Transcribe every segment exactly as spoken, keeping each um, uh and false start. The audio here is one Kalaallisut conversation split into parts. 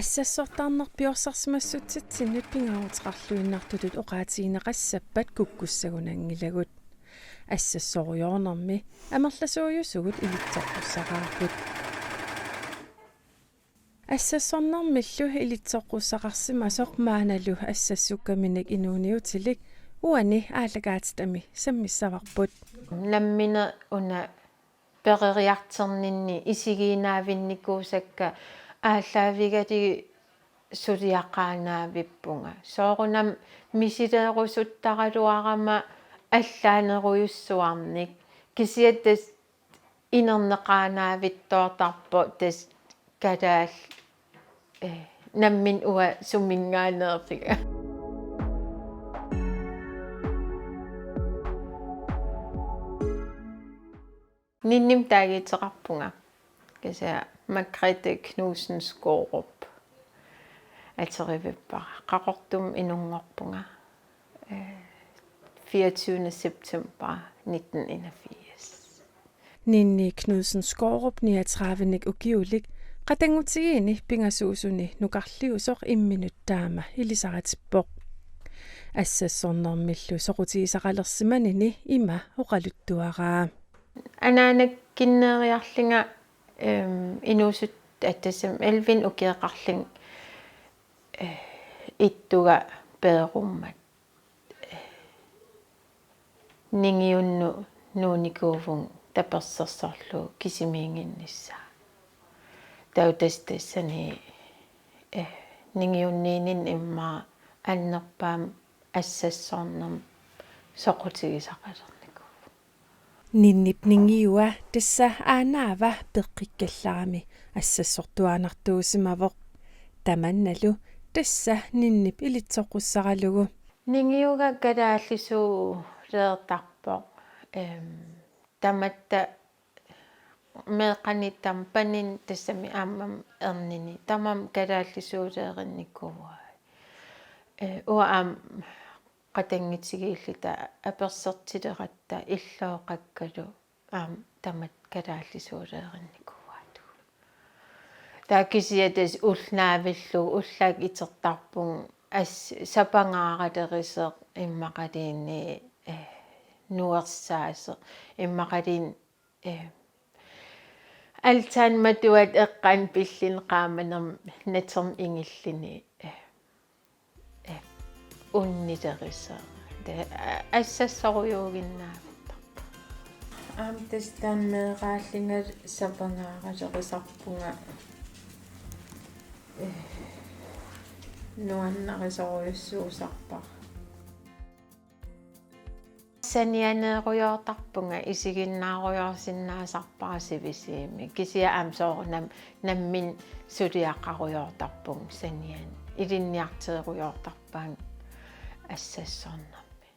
Assassortarneq piorsarsimassutsitsinnut pingaaruteqarluinnartutut oqaatigineqassappat kukkussagunanngilagut. Assassorujoornermi amerlasuujusugut ilitsoqqussaqaarput. Assassornermillu ilitsoqqussaqarsimasoq maannalu assassukkaminik inuuniutilik uani aallakaatitami sammissavarput. Nammineq una peroriartorninni isigiinnaavinnikuusakka aallaavigalugit suliaqaannaavippunga. Soorunami misileerusuttaraluarama allaanerujussuarnik. Kisianni tassa inerneqaannaavittoortarpoq tassa kalaallit, eh, nammineq uanga suminngaanneerpunga. Ninnimik taaguuteqarpunga. Kisianni Margrethe Knudsen Skaarup aterivippara. Qaqortumi inunngorpunga. Eh, fireogtyvende september nitten enogfirs. Ninni Knudsen Skaarup niogtredivenik ukiulik qatanngutigiinni pingasuusuni nukarliusoq imminut taama ilisaritippoq. Assassornermillu soqutigisaqalersimanini ima oqaluttuaraa. Anaanakkinneeriarlunga, ehm, inuusut-, tassami elleve ukioqarlunga, eh, ittunga peerummat. Ningiunnut nuunnikuuvunga tapersersorlugu kisimiinnginnissaa. Taava tassa tassani, eh, ningiunniinnini immaqa annerpaamik assassornermik soqutigisaqalernikuuvoq. Ninnip ningiua tassa aanaava peqqikkallarami assassortuaannartuusimavoq. Tamannalu tassa Ninnip ilitsoqqussaralugu. Ningiuga kalaallisuuleertarpoq. Ehm, tamatta meeqqani tampani tassami aammami ernini tamarmik kalaallisuuleerinnikuuai. Eh, uanga aamma qatanngutigiilluta apersortileratta illooqakkalu aamma tamatta kalaallisuuleerinnikuuaatigut. Taava kisianni tassa ulloq naavillugu ullaakkut itertarpunga as-, sapangaaralerisoq immaqaluunniit, eh, nuersaasoq immaqaluunniit, eh, altaanmatuat eqqaanut pilluni qaamanermut natermut ingilluni, eh, eh, unnilerisaq. Taava, a-, assassorujuuginnaavarput. Aamma tassa taanna meeraallungalu sapangaaralerisarpunga, eh, nuannarisorujussuusarpara. Sanianiirujoortarpunga isiginnaarujoorsinnaasarpara sivisuumik. Kisianni aamma soorunami nammineq suliaqarujoortarpunga saniani. Ilinniarteerujoortarpaannga assassornermi.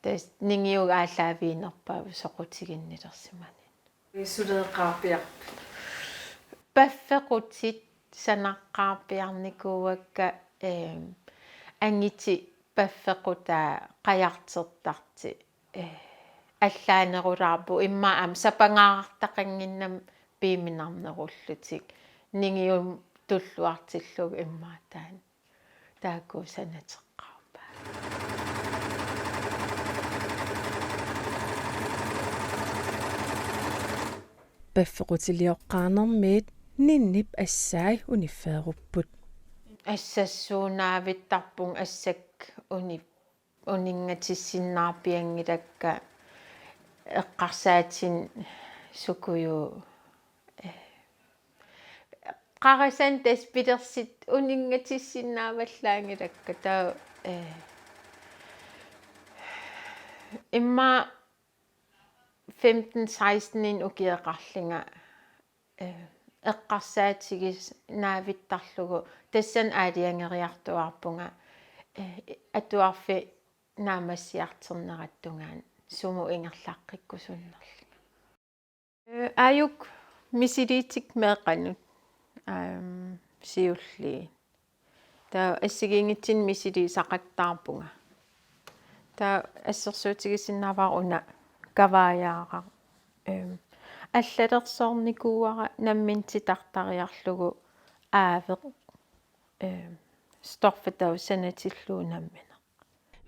Tassa ningiuga aallaaviginerpaavoq soqutiginnilersimanini. Suleeqqaarpiarpit? Paffequtit sanaqqaarpiarnikuuakka, ehm, angutit paffequtaa qajartortartut, eh, allaanerulaarput immaqa aamma sapangaartaqannginnamik piuminarnerullutik ningiumut tulluartillugu immaqa taanna. Taakku sanateqqaarpaat. Paffequtilioqqaarnermiit Ninnip assai unifferupput. Assassuunaavittarpunga assakka uni-, uninngatissinnaarpianngilakka eqqarsaatinik sukuju-, eh, qarasanik tassa pilersittoq uninngatissinnaavallaanngilakka taava, eh, immaqa femten seksten ukioqarlunga, eh, eqqarsaatigisinnaavittarlugu tassani aalajangeriartuaarpunga, eh, atuarfik naammassiartornerattungaani sumut ingerlaqqikkusunnerlunga. Eh, aajuku misiliitikka meeqqanut, aam, siulliit. Taava assigiinngitsunik misiliisaqattaarpunga. Taava assersuutigisinnaavara una kavaajaaraq. Ehm, allalersornikuuara nammineq titartariarlugu aaveq. eh, stoffi taava sanatillugu nammineq.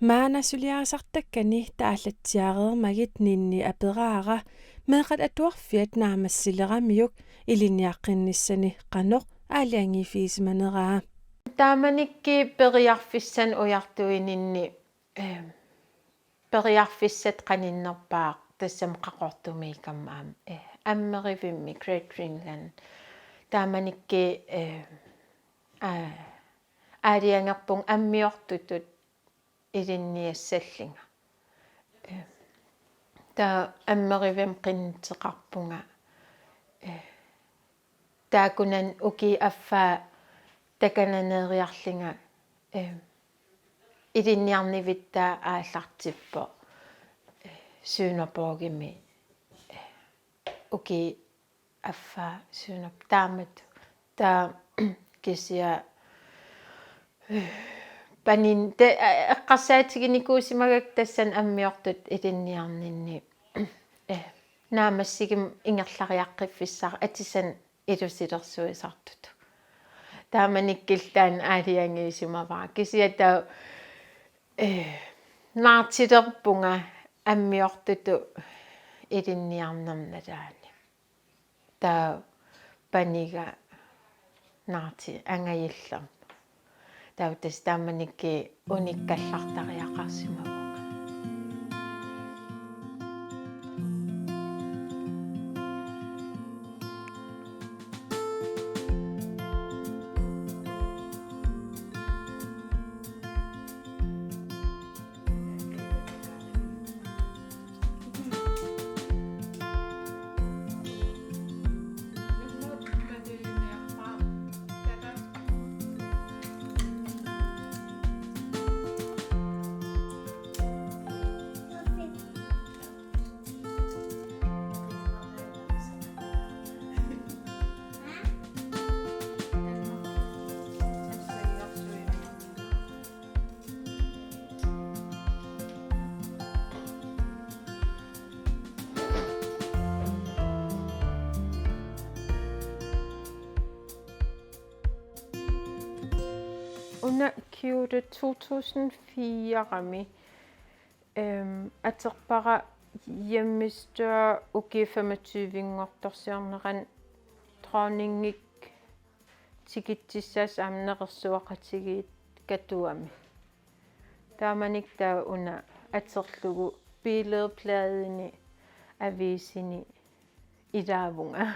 Maanna suliarisartakkani taallatsiareermagit Ninni aperaara meeqqat atuarfiat naammassileramiuk ilinniaqqinnissani qanoq aalajangiiffigisimaneraa. Taamanikkut periarfissanik ujartuininni, eh, periarfissat qaninnerpaaq tassami Qaqortumiit aamma, eh, Ammerivimmi Great Greenland. Taamanikkut, eh, aa, aalajangerpunga ammiortutut ilinniassallunga. Eh, taava Ammerivimmi qinnuteqarpunga. Eh, taakkunani ukiup affaa takananeeriarlunga, eh, ilinniarnivittaa aallartippoq, eh, Sønderborgimi, eh, ukiup affaa Sønder-, taamatut. Taava kisianni panin-, te-, eqqarsaatiginikuusimagakku tassani ammiortutut ilinniarninni, eh, naammassigimmat ingerlariaqqiffissaq atisanik ilusilersuisartutut. Taamanikkullu taanna aalajangiisimavara. Kisianni taava, eh, naartulerpunga ammiortutut ilinniarnerma nalaani. Taava paniga naartut angajullermut. Taava tassa taamanikkut unikkallartariaqarsimavunga. Una Kyoto to tusind fire-mi, øhm, atorpara hjemmestør ukiut femogtyve-nngortorsiornerani dronningip tikitsissaasoq aamma nerersuaqatigiit Katuami. Taamanikkut taava una atorlugu Billedbladeni aviisini ilaavunga.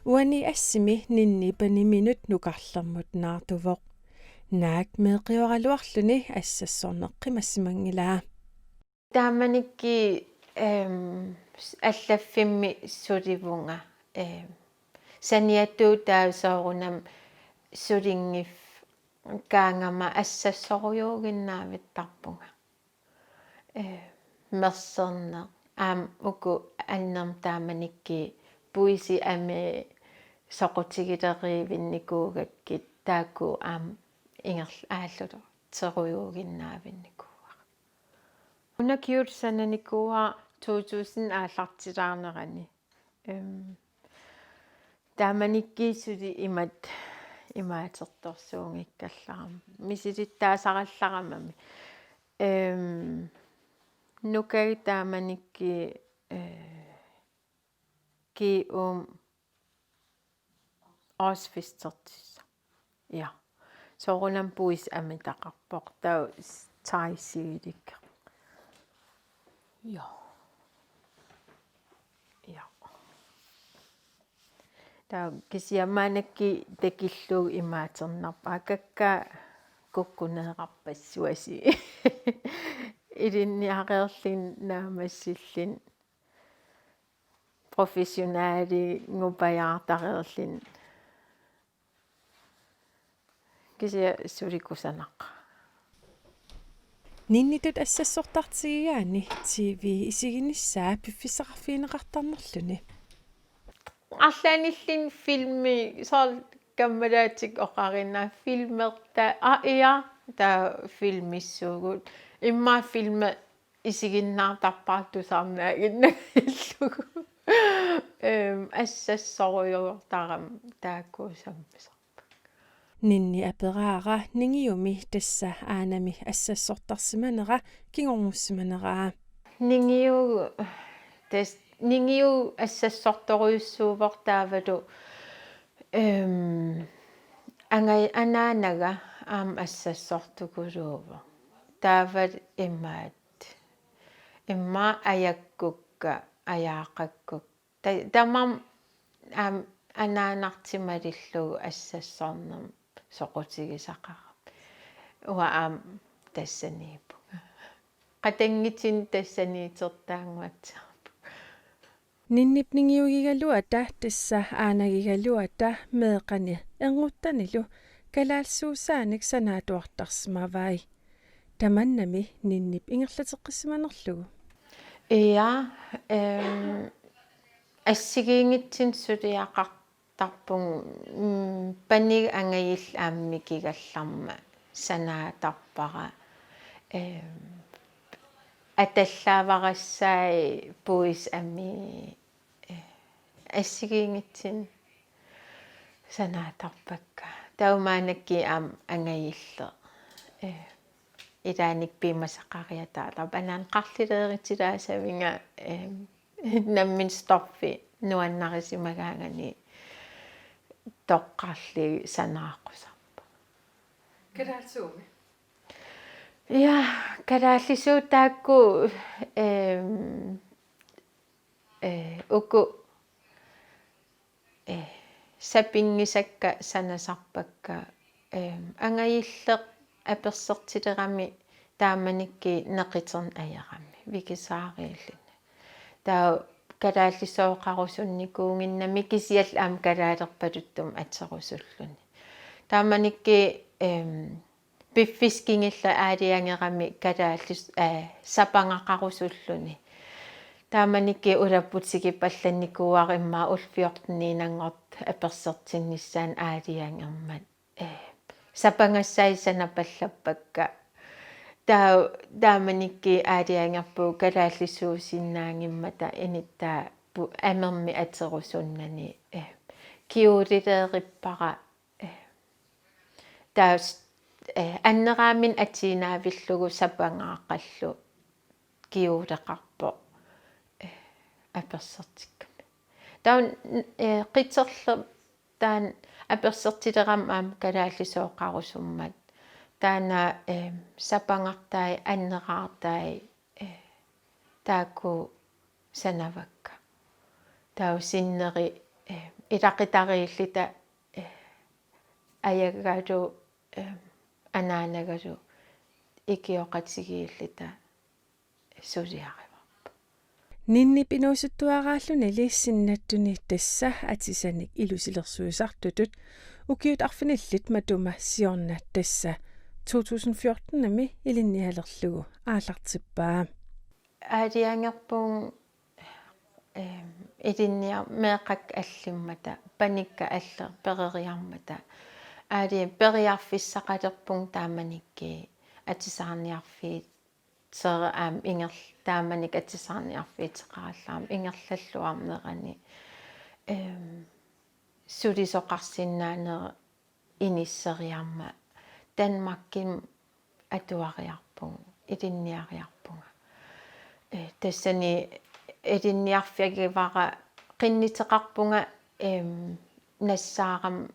Uani assimi Ninni paniminut nukarlermut naartuvoq. Naak meeqqioraluarluni assassorneq qimassimanngilaa. Taamanikkut, øhm, allaffimmi sulivunga. Øhm, saniatigut taava soorunami sulinngif-, kaangama assassorujuuginnaavittarpunga. Eh, mersorneq. Aamma uku annermut taamanikkut puisit amii soqutigilerivinnikuugakkit taakku aamma ingerl-, aalluterujuuginnaavinnikuuara. Una Kyoto sananikuuara to tusind aallartilaarnerani. Øhm, taamanikkut suli imatut imaatertorsuunngikkallarama. Misilittaasarallaramami. Øhm, nukagit taamanikkut, øh, G U-mi årsfestertissaq. Ja. Soorunami puisit amitaqarpoq. Taava s-, taisiilik. Ja. Ja. Taava kisianni maannakkut takillugu imaaternerpaat, kakkaak kukkuneerarpassuasi. Ilinniareerluni naammassilluni professionelingupajaartareerluni. Kisianni suli kusanaq. Ninnitut assassortartigigaanni T V isiginissaa piffissaqarfigineqartarnerluni. Arlaannilluunniit filmi soorlu kammalaatikka oqarina filmertaa, aa, ja, taava filmissuugut. Immaqa filmi isiginnaartarpara tusarnaaginnarlugu. Øhm, assassorujuutarama taakku sammisarpakka. Ninni aperaara ningiumi tassa aanami assassortarsimanera kingornussimaneraa. Ningiu-, tas-, ningiu assassortorujussuuvoq taavalu, em, angai-, anaanaga aamma assassortukuluuvoq. Taava imaat. Immaqa ajakkukka, ajaaqakkukka. Ta-, tamarmik aamma anaanartik malillugu assassornermik soqutigisaqarami. Uanga aamma tassaniippunga. Qatanngutinik tassaniittortaannguatsiarpunga. Ninnip ningiugigaluata tassa aanagigaluata meeqqani ernuttanilu kalaallisuusaanik sanaatuartarsimavai. Tamannami Ninnip ingerlateqqissimanerlugu. Ja, em, assigiinngitsunik suliaqartarpunga, mm, paniga angajulleq aamma mikigallarmat sanaatarpara. Em, atallaavarassaai puisit amii, eh, assigiinngitsunik sanaatarpakka. Taava maannakkut aamma angajulleq, eh, ilaanni piumasaqariataartarpoq, anaana qarlileerutilaassavinga, eh, nammineq stoffi nuannarisimagaangami toqqarlugit sanaaqqusarpoq. Kalaallisuumik? Ja, kalaallisuut taakku, em, eh, uku, eh, sapinngisakka sanasarpakka, em, angajulleq apersortilerami taamanikkut neqiterneq ajorami, Wikisaariulluni. Taava kalaallisooqarusunnikuunnginnami kisianni aamma kalaalerpaluttumik atorusulluni. Taamanikkut, em, piffissaq kingulleq aalajangerami kalaallis-, eh, sapangaqarusulluni. Taamanikkut ulaputigipallannikuuara immaqa ullut fjorteniinnanngortut apersortinnissaannut aalajangermat. Eh, sapangassaat sanapallappakka. Taa-, taamanikkut aalajangerpugut kalaallisuusinnaanngimmata inuttaa pu-, amermik atorusunnani, eh, kjolereerippara, eh, taava s-, eh, anneraamik atuinnaavillugu sapangaaqqallu kjoleqarpoq, eh, apersortikkami. Taava n-, eh, qiterleq taanna apersortilerami aamma kalaallisooqarusummat. Taanna, eh, sapangartai, anneraartai, eh, taakku sanavakka. Taava sinneri, eh, ilaqutariilluta, eh, ajagalu, eh, anaanagalu ikioqatigiilluta suliarivarput. Ninnip inuusuttuaraallunili sinnattuni tassa atisanik ilusilersuisartutut ukiut arfinillit matuma siorna tassa to tusind fjortenimi ilinnialerlugu aallartippaa. Aalajangerpunga, em, ilinniar-, meeqqakka allimmata, panikka allat peroriarmata. Aali periarfissaqalerpunga taamanikkut atisaarniarfiit-, sera aamma ingerl-, taamanikkut atisaarniarfiteqarallarama ingerlalluarnerani, em, sulisoqarsinnaanera inisseriarmat Danmarkimi atuariarpunga, ilinniariarpunga. Eh, tassani ilinniarfigivara qinnuteqarpunga, em, nassaarama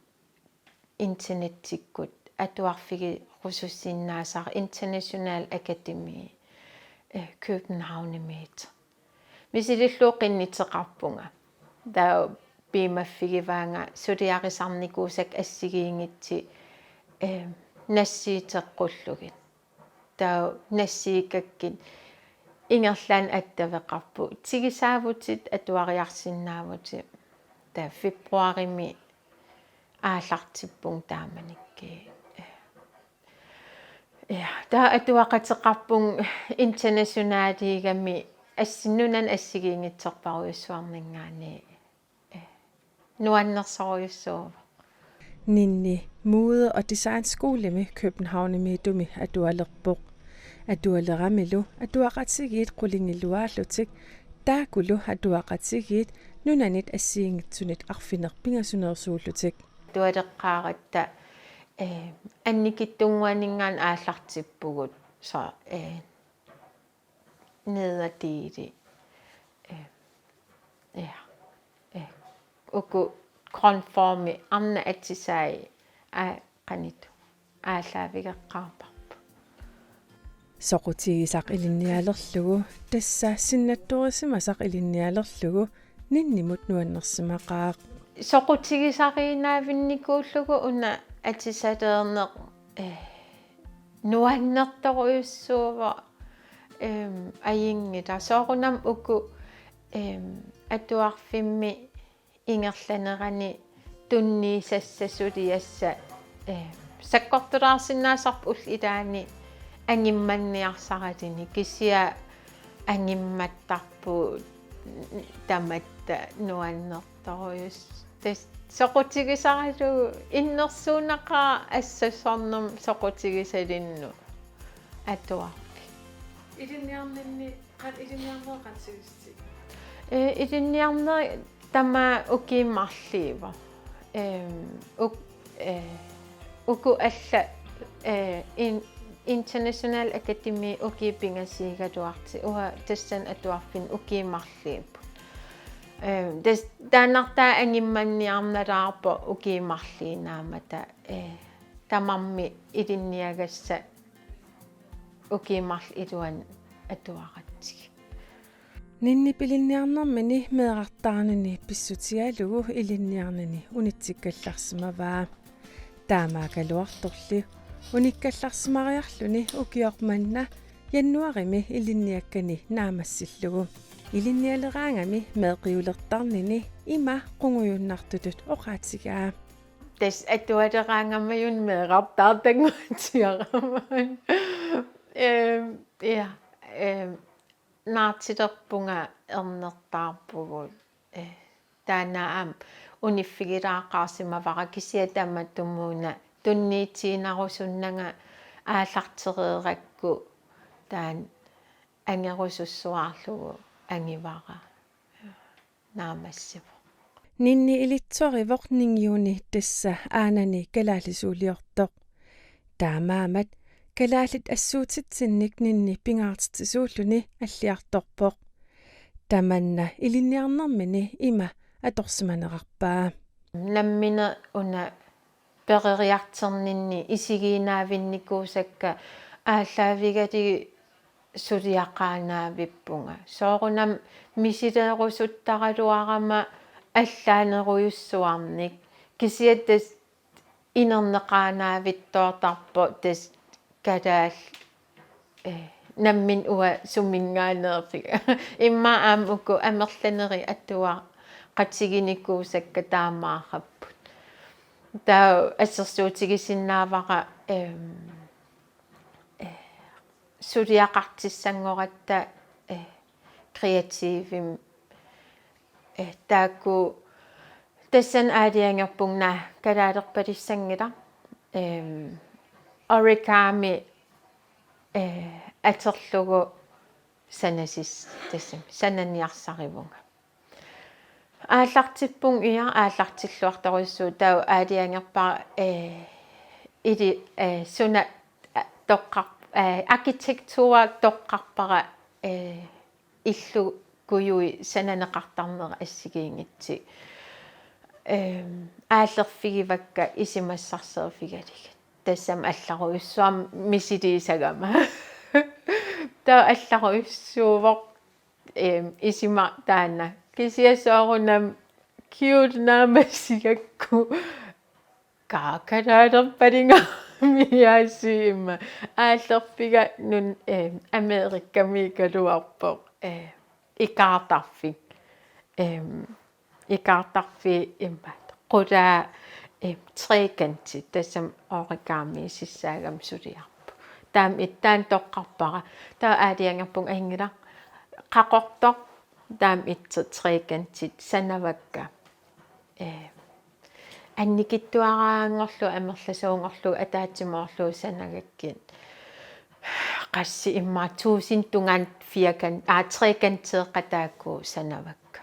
internettikkut atuarfigerusussinnaasara International Akademi, eh, Københavnimiit. Misilillugu qinnuteqarpunga. Taava piumaffigivaanga suliarisarnikuusakka assigiinngitsut, eh, nassiuteqqullugit. Taava nassiukkakkit ingerlaannaq attaveqarput. Tigusaavutit atuariarsinnaavutit. Taava februarimi aallartippunga taamanikkut. Ja, taava atuaqateqarpunga internationaliugami assi-, nunani assigiinngitsorpassuarninngaanniit, eh, nuannersorujussuuvoq. Ninni mode- og designskolemi Københavnimiittumi atualerpoq. Atualeramilu atuaqatigiit qulingiluaallutik, taakkulu atuaqatigiit nunanit assigiinngitsunit arfineq-pingasuneersuullutik. Atualeqqaaratta Ee, annikitsunnguaninngaanniit aallartippugut, så, ee, nederdele. Ee, ja. Ee, uku grundformi arnat atisai, aa, qanoq aallaavigeqqaarparput. Soqutigisaq ilinnialerlugu, tassa sinnattorisimasaq ilinnialerlugu, Ninnimut nuannersimaqaaq. Soqutigisariinnavinnikuullugu una atisaleerneq, ee, nuannertorujussuuvoq, em, ajunngilaq. Soorunami uku, em, atuarfimmi ingerlanerani tunniussat suliassat, ee, sakkortulaarsinnaasarput ullut ilaanni angummanniarsaralugu, kisianni angummattarput tamatta nuannertorujussuuvoq. Tassa soqutigisaralugu innersuunnaqaaq, assassornermik soqutigisalinnut atuarfik. Ilinniarninni, qan-, ilinniarneri qanoq sivisutigipput? Ee, ilinniarneri tamaat ukiut marluupput. Em, uk-, ee, uku allat, ee, in-, International Academy ukiut pingasuugaluartut, uanga tassani atuarfinni ukiut marluupput. Em, tas-, taannartaa angummanniarnalaarpoq ukiut marluinnaammata, ee, tamarmik ilinniagassat ukiut marluk iluanni atuaratsigit. Ninnip ilinniarnermini meerartaarnini pissutigalugu ilinniarnini unitsikkallarsimavaa. Taamaakkaluartorli unikkallarsimariarluni ukioq manna januarimi ilinniakkani naammassillugu. Ilinnialeraangami meeqqiulertarnini ima qungujunnartutut oqaatigaa. Tassa atualeraangamajunnik meerartaartannguatsiarama. Em, ja, em, naartulerpunga ernertaarpugut, eh, taanna aamma uniffigilaaqaarsimavara, kisianni tamatumuuna tunniutiinnarusunnanga aallartereerakku taanna angerusussuarlugu angivara. Naammassivoq. Ninni ilitsorivoq Ningiuni, tassa aanani kalaallisuuliortoq. Taamaammat kalaallit assuutitsinnik Ninni pingaartitsisuulluni alliartorpoq. Tamanna ilinniarnermini ima atorsimanerarpaa. Nammineq una peroriartorninni isigiinnavinnikuusakka aallaavigalugit suliaqaannavippunga. Soorunami misileerusuttaraluarama allaanerujussuarnik. Kisianni tassa inerneqaannavittoortarpoq tassa kalaallit, eh, nammineq uanga suminngaanneerpunga. Immaqa aamma uku amerlanerit atuaqatiginikuusakka taamaarput. Taava assersuutigisinnaavara, em, eh, suliaqartissanngoratta, eh, kreativimik, eh, taakku tassani aalajangerpunga, kalaalerpalissanngilaq, em, origami, eh, atorlugu sanasis-, tassami sananiarsarivunga. Aallartippunga, ja, aallartilluartorujussuuvoq, taava aalajangerpara, eh, ili, eh, suna, eh, toqqar-, eh, arkitektur toqqarpara, eh, illukkujui sananeqartarneri assigiinngitsut. Em, aallerfigivakka isumassarsiorfigalugit. Tassami allarujussuarmik misiliisagama. Taava allarujussuuvoq, em, isuma taanna. Kisianni soorunami cute naammassigakku. Kakalaalerpalunga miaasiima. Aallerfiga nun-, em, Amerikamiikkaluarpoq. Eh, ikaartarfik. Em, ikaartarfiit immaqa qulaat, em, trekantit, tassami origamiisissaagami suliarput. Taama ittoq taanna toqqarpara. Taava aalajangerpunga ajunngilaq, qaqortoq, taama ittoq trekantit sanavakka. Em, annikitsuaraanngorlugu amerlasuunngorlugu ataatsimoorlugu sanagakkit. Qassit immaqa tusind tungaanut firkant-, aa, trekanteeqqat taakku sanavakka.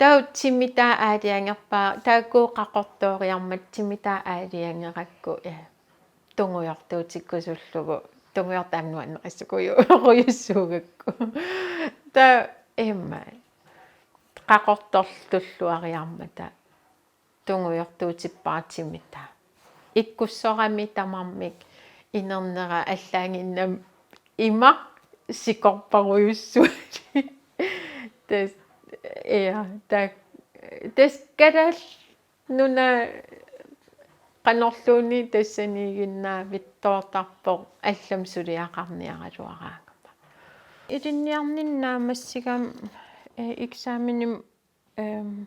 Taava timitaa aalajangerpaa, taakku qaqortooriarmata timitaa aalajangerakku, ja. Tungujortuutikkusullugu, tungujortoq aamma nuanneqissukuju-, -kujussuugakku. Taava immaqa qaqortortulluariarmata tungujortuutippara timitaa. Ikkussorami tamarmik inernera allaaginnami imaq sikorparujussuali. Tas-, ja, ta-, tassa Kalaallit Nunaat qanorluunniit tassaniiginnaavittoortarpoq allamik suliaqarniaraluaraangama. Ilinniarninni naammassigama, eh, eksamenimi, ehm,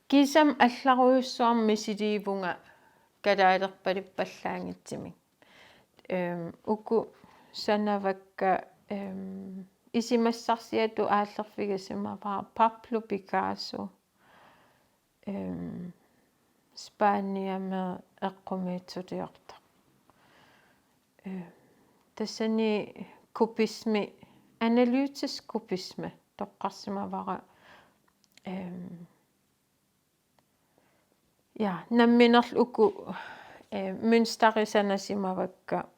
kiisami allarujussuarmik misiliivunga kalaalerpaluppallaanngitsumik. Ehm, uku sanavakka, ehm, isumassarsiatut aallerfigisimavara Pablo Picasso. Ehm, Spaniami eqqumiitsuliortoq. Ehm, tassani kubisme, analytisk kubisme toqqarsimavara. Ehm, ja, nammineerluni uku, eh, mønsterit sanasimavakka,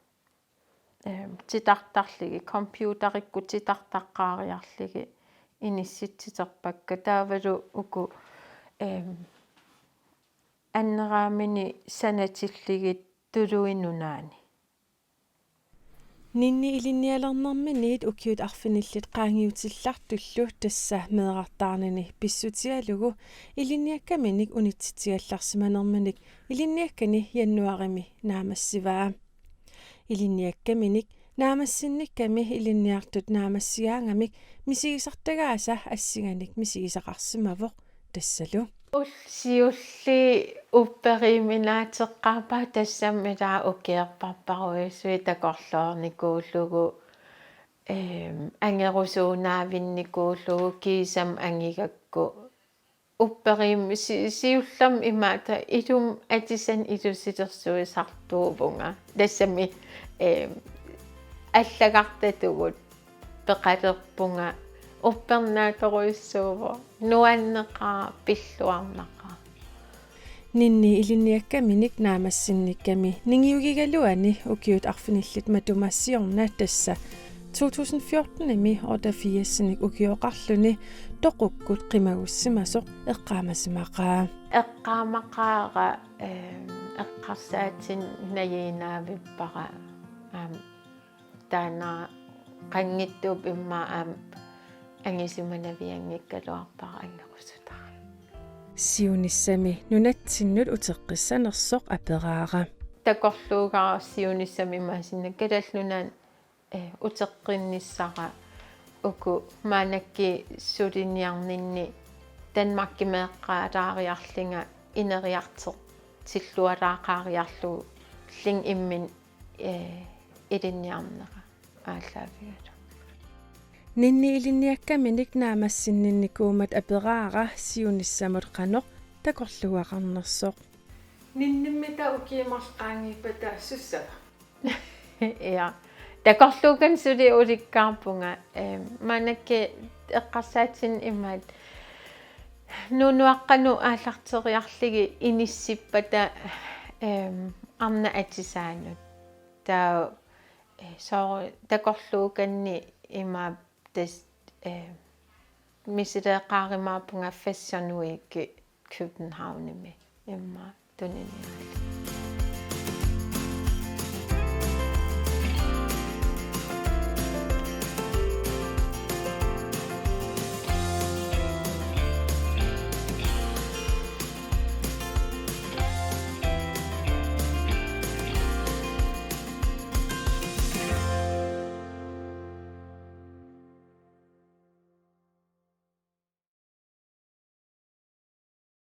ehm, titartarlugit, computerikkut titartaqqaariarlugit inissitsiterpakka, taavalu uku, ehm, anneraamini sanatillugit tuluit nunaanni. Ninni ilinnialernerminiit ukiut arfinillit qaangiutillartullu tassa meerartaarnini pissutigalugu ilinniakkaminik unitsitsigallarsimanerminik ilinniakkani januaarimi naammassivaa. Ilinniakkaminik naammassinnikkami ilinniartut naammassigaangamik misigisartagaasa assinganik misigisaqarsimavoq tassalu. Ul-, siulliit upperiiminaateqqaarpara, tassami taava ukiorparparujussuit takorloornikuullugu, ehm, angerusuunnaavinnikuullugu kiisami angigakku. Upperiim-, si-, siullermik imaattoq ilumut atisanik ilusilersuisartuuvunga. Tassami, ehm, allagartatugut peqalerpunga, uppernaatorujussuuvoq, nuanneqaaq, pilluarnaqaaq. Ninni ilinniakkaminik naammassinnikkami ningiugigaluani ukiut arfinillit matuma siorna tassa to tusind fjortenimi otteogfirsinik ukioqarluni toqukkut qimagussimasoq eqqaamasimaqaa. Eqqaamaqaara, ehm, eqqarsaatinik najuinaavippara, aamma taanna qanngitsuup immaqa aamma angusimanavianngikkaluarpara angerusutara. Siunissami nunatsinnut uteqqissanersoq aperaara. Takorluugara siunissami imaassinnaavoq Kalaallit Nunaanni, eh, uteqqinnissara uku maannakkut suliniarninni Danmarkimeeqqaalaariarlunga ineriartortillualaaqaariarlunga imminut, eh, ilinniarnera aallaavigalugu. Ninni ilinniakkaminik naammassinninnikuummat aperaara siunissamut qanoq takorluugaqarnersoq. Ninnimmi taava ukiut marluk qaangiuppata sussava? Ja. Takorluukani suli ulikkaarpunga, ehm, maannakkut eqqarsaatinik imaattoq nunuaqqanut aallarteriarlugit inissippata, ehm, arnat atisaannut. Taava, eh, soorlu takorluukanni imaattoq tassa, eh, misileeqqaarumaarpunga Fashion Week Københavnimi immaqa tuniniarlunga.